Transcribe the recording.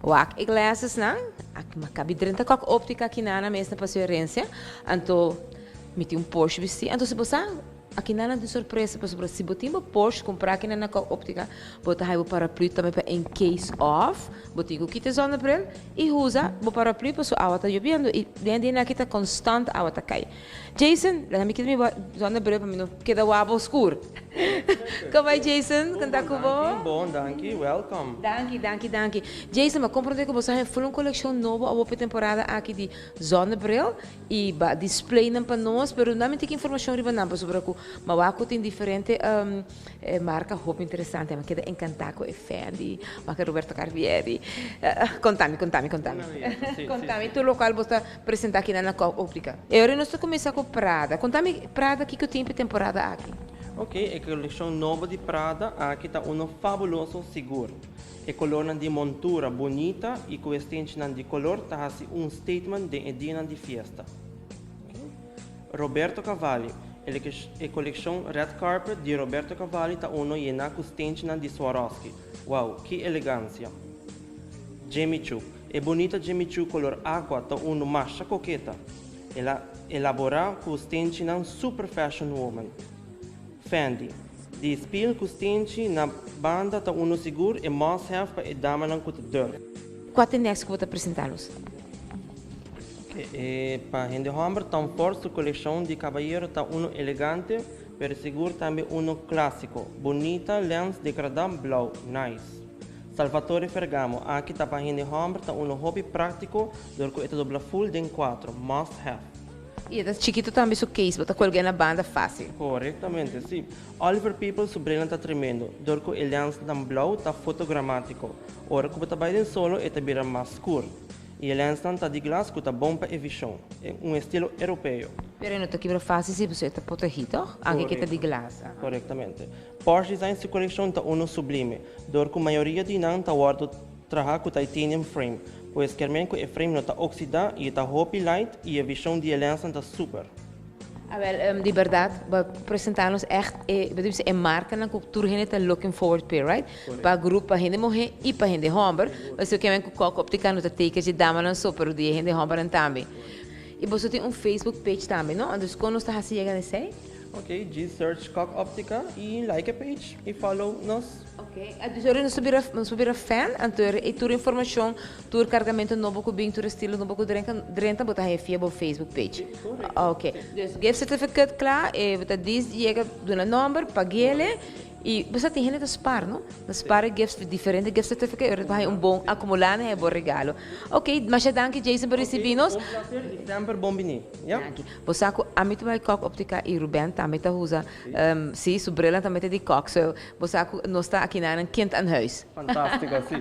Wak e glasses nan, aki mi a kabi drenta kòk óptika aki nan na mes na Paseo Herencia, anto mi tin un Porsche bisti, anto si bo sa aki nan nan tin sorpresa pasobra si bo tin bo Porsche kumprá aki nan na kòk óptika bo ta haña bo paraplu tambe pa in case of bo tin ku kita e zonnebril i usa bo paraplu pasobra awa ta yobiendo i den e dianan aki ta konstant awa ta kai. Jason, laga mi kita mi zonnebril pa mi no keda wak bo skur. Kon bai Jason? Kon ta ku bo? Bon, danki. Welcome. Danki, danki, danki. Jason, mi a komprondé ku bo sa haña ful un kolekshon nobo awor pa e temporada aki di zonnebril i ba display nan pa nos, pero nan mi tin ki informashon riba nan pasobra ku mi a wak ku tin diferente marka hopi interesante. Mi a keda enkantá ku e Fendi, marka Roberto Carvieri. Konta mi, konta mi, konta mi. Konta mi tur lokual bo ta presentá akinan na Kòk Óptika. E ora nos ta kuminsá ku Prada. Konta mi Prada kiko tin pa e temporada aki? Ok, e kolekshon nobo di Prada aki ta uno fabuloso sigur. E kolornan di montura bunita i ku e stenchinan di kolor ta hasi un statement den e dianan di fiesta. Roberto Cavalli, E kolekshon Red Carpet di Roberto Cavalli ta uno yená ku stenchinan di Swarovski. Wow, ki elegansia! Jimmy Choo, E bunita Jimmy Choo color aqua ta unu masha coqueta. El a elabora cu stenchinan super fashion woman. Fendi, Di spiel cu stenchi na banda ta unu sigur e must have pa e damanan cu ta durf. Cua ta e next cu bo ta presenta nos? E pa hende homber Tom Ford su coleccion di cabayero ta unu elegante pero sigur tambe unu clasico. Bunita lens degradá blauw. Nice. Salvatore Ferragamo, aki ta pa hende hòmber ta uno hopi práktiko dor ku e ta dobla ful den kuatro, must have. I e ta chikitu tambe su case, bo ta kolg'é na banda fásil. Korektamente, sí. Oliver Peoples su brilnan ta tremendo, dor ku e lènsnan blou ta fotogramátiko. Ora ku bo ta bai den solo e ta bira mas skur. I e lènsnan ta di glas ku ta bon pa e vishon. Un estilo europeo. Pero e no ta kibra fásil si pasobra e ta protegí tòg? Anke ke ta di glas. Korektamente. Porsche Design su kolekshon ta unu sublime, dor ku mayoria di nan ta wòrdu traha ku titanium frame, pues kermen ku e frame no ta oksida i e ta hopi light i e vishon di e lènsnan ta super. Awel, di bèrdat, bo a presentá nos ègt e, bo ta bisa e markanan ku tur hende ta looking forward p'e, right? Pa grup, pa hende muhé i pa hende hòmber. Pasobra kermen ku kòk óptika no ta teken dje damanan so, pero di e hende hòmbernan tambe. I boso tin un Facebook page tambe, no? Anto kon nos ta hasi yega na esei? Ok, djis search Kok Optica y like e page y follow nos. Ok, dus ora nos ta bira nos por bira fan, anto e tur informacion, tur cargamento nobo cu bin, tur estilo nobo cu drenka drenta bo ta haya via bo Facebook page. Ok, dus gift certificate cla, e bo ta dis yega duna nomber, paguele y bo sa tin hende ta spaar no, ta spaar e gifts diferente gift certificate ora bo haya un bon acumula nan haya bo regalo. Ok, masha danki Jason pa ricibi nos. Ok, un placer y semper bon bini. Ya. Danki. Bo sa ku ami ta bai kòk optika i Ruben tambe ta usa, sí, su brilnan tambe ta di kòk. So, bo sa ku nos ta aki nan kind aan huis. Fantástiko, sí.